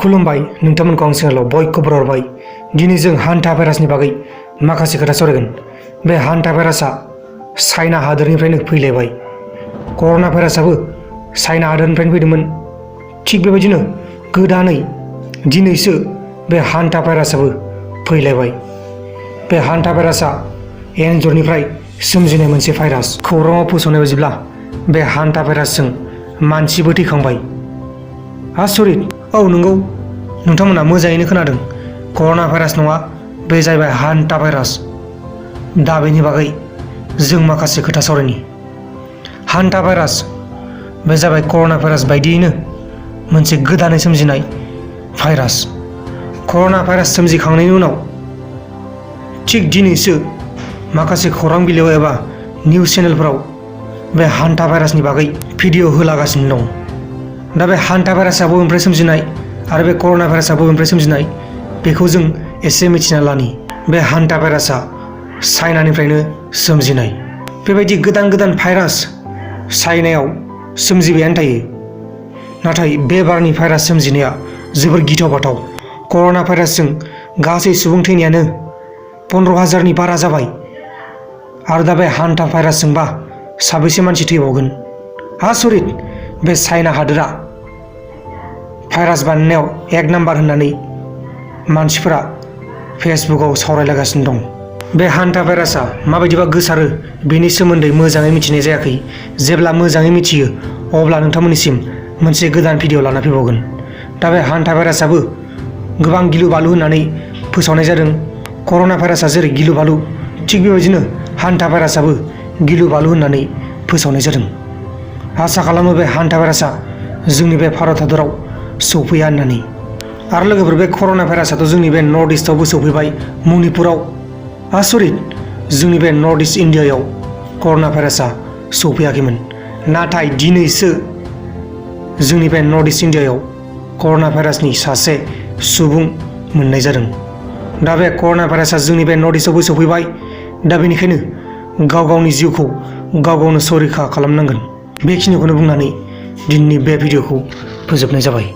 खुलुमबाय नोंथांमोनखौ आं चेनेलाव बयखौबो बरायबाय। दिनै जों हान्था भाइरासनि बागै माखासे खोथा सावरायगोन। बे हान्था भाइरासआ चाइना हादोरनिफ्रायनो फैलायबाय। कर'ना भाइरासआबो चाइना हादोरनिफ्रायनो फैदोंमोन। थिग बेबायदिनो गोदानै दिनैसो बे हान्था भाइरासआबो फैलायबाय। बे हान्था भाइरासआ एन्जरनिफ्राय सोमजिनाय मोनसे भाइरास। खौराङाव फोसावनाय बायदिब्ला बे हान्था भाइरासजों मानसिबो थैखांबाय। आसरित! औ नंगौ, नोंथांमोना मोजाङैनो खोनादों। कर'ना भाइरास नङा, बे जाहैबाय हान्था भाइरास। दा बेनि बागै जों माखासे खोथा सावरायनि। हान्था भाइरास बे जाबाय कर'ना भाइरास बायदियैनो मोनसे गोदानै सोमजिनाय भाइरास। कर'ना भाइरास सोमजिखांनायनि उनाव थिग दिनैसो माखासे खौरां बिलाइयाव एबा निउस चेनेलफोराव बे हान्था भाइरासनि बागै भिडिअ होलागासिनो दं। दा बे हान्था भाइरासआ बबेनिफ्राय सोमजिनाय आरो बे कर'ना भाइरासआ बबेनिफ्राय सोमजिनाय बेखौ जों एसे मिथिना लानि। बे हान्था भाइरासआ चाइनानिफ्रायनो सोमजिनाय। बेबायदि गोदान गोदान भाइरास चाइनायाव सोमजिबायानो थायो। नाथाय बे बारनि भाइरास सोमजिनाया जोबोर गिथाव बाथाव। कर'ना भाइरासजों गासै सुबुं थैनायानो 15,000नि बारा जाबाय। आरो दा बे हान्था भाइरासजोंबा साबेसे मानसि थैबावगोन? आसरित! बे चाइना हादोरा भाइरास बानायनायाव 1 नाम्बार होननानै मानसिफोरा फेसबुकआव सावरायलागासिनो दं। बे हान्था भाइरासआ माबायदिबा गोसारो बेनि सोमोन्दै मोजाङै मिथिनाय जायाखै। जेब्ला मोजाङै मिथियो अब्ला नोंथांमोननिसिम मोनसे गोदान भिडिअ लाना फैबावगोन। दा बे हान्था भाइरासआबो गोबां गिलु बालु होननानै फोसावनाय जादों। कर'ना भाइरासआ जेरै गिलु बालु, थिग बेबायदिनो हान्था भाइरासआबो गिलु बालु होननानै फोसावनाय जादों। आसा खालामो बे हान्था भाइरासआ जोंनि बे भारत हादराव सौफैया होननानै। आरो लोगोफोर, बे कर'ना भाइरासआथ' जोंनि बे नर्थ इस्टआवबो सौफैबाय, मणिपुराव। आसरित! जोंनि बे नर्थ इस्ट इण्डियायाव कर'ना भाइरासआ सौफैयाखैमोन। नाथाय दिनैसो जोंनि बे नर्थ इस्ट इण्डियायाव कर'ना भाइरासनि सासे सुबुं मोननाय जादों। दा बे कर'ना भाइरासआ जोंनि बे नर्थ इस्टआवबो सौफैबाय। दा बेनिखायनो गाव गावनि जिउखौ गाव गावनो संरैखा खालामनांगोन। बेखिनिखौनो बुंनानै दिनैनि बे भिडिअखौ फोजोबनाय जाबाय।